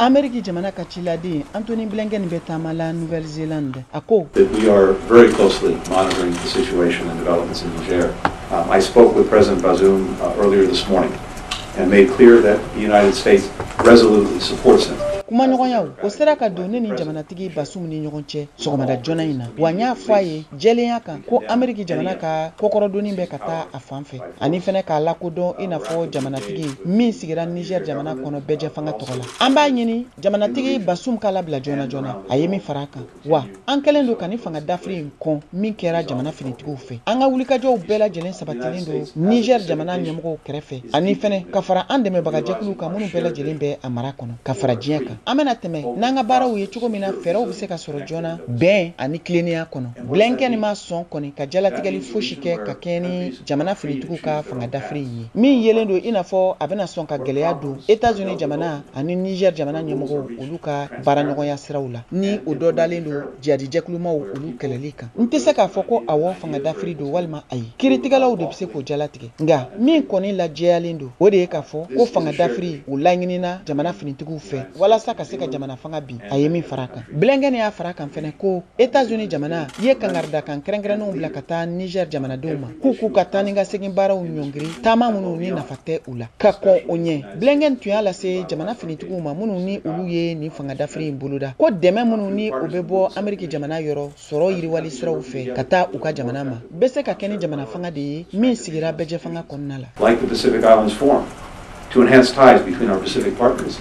Ameriki jamana ka ciladen Antony Blinken bɛ taama la Nouvelle-Zélande, a ko: We are very closely monitoring the situation and developments in Niger. I spoke with President Bazoum earlier this morning and made clear that the United States resolutely supports him. Kumaɲɔgɔnyaw o sera ka don ne ni jamanatigi Basum ni ɲɔgɔn cɛ sɔgɔmada joona in na wa, n y'a fɔ a ye jɛlenya kan ko Ameriki jamana ka kɔkɔrɔdonni bɛ ka taa a fan fɛ, ani fɛnɛ k'a lakodɔn i n'a fɔ jamanatigi min sigira Niger jamana kɔnɔ bɛɛjɛ fanga tɔgɔ la. An b'a ɲini jamanatigi Basum k'a labila joona joona, a ye min fara a kan. Wa an kɛlen don ka ni fanga dafiri in kɔn min kɛra jamana finitigiw fɛ. An ka wulikajɔw bɛɛ lajɛlen sabatilen don Niger jamana ɲɛmɔgɔw kɛrɛfɛ, ani fɛnɛ ka fara an dɛmɛbagajɛkuluw kan minnu bɛɛ lajɛlen bɛ a mara kɔnɔ, ka fara diɲɛ kan. An bɛna tɛmɛ n'an ka baaraw ye cogo min na, fɛɛrɛw bɛ se ka sɔrɔ joona bɛn ani tilennenya kɔnɔ. Blinken ma sɔn kɔni ka jalatigɛli fosi kɛ ka kɛɲɛ ni jamana finitigiw ka fanga dafiri in ye, min yelen don i n'a fɔ a bɛna sɔn ka gɛlɛya don Etats-Unis jamana ani Niger jamana ɲɛmɔgɔw olu ka baaraɲɔgɔnya siraw la, ni o dɔ dalen don jihadijɛkulumaw olu kɛlɛli kan. N tɛ se k'a fɔ ko awɔ, fanga dafiri don, walima ayi. Kiiritigɛlaw de bɛ se k'o jalatigɛ, nka min kɔni lajɛyalen don, o de ye k'a fɔ ko fanga dafiri o laɲinina jamana finitigiw fɛ walasa ka se ka jamana fanga bin, a ye min fara a kan. Blinken y'a fara a kan fɛnɛ ko Etats-Unis jamana ye kangaridakan kɛrɛnkɛrɛnnenw bila ka taa Niger jamanadenw ma k'u ka taa ni ka segin baaraw ɲɔngiri, taama minnu ni nafa tɛ u la ka kɔn o ɲɛ. Blinken tun y'a lase jamana finitigiw ma minnu ni olu ye nin fanga dafiri in boloda, ko dɛmɛ minnu ni o bɛ bɔ Ameriki jamana yɔrɔ sɔrɔ yiriwali siraw fɛ ka taa u ka jamana ma, bɛ se ka kɛ ni jamana fanga de ye min sigira bɛɛjɛ fanga kɔnɔna la. Like the Pacific Islands Forum, to enhance ties between our Pacific partners.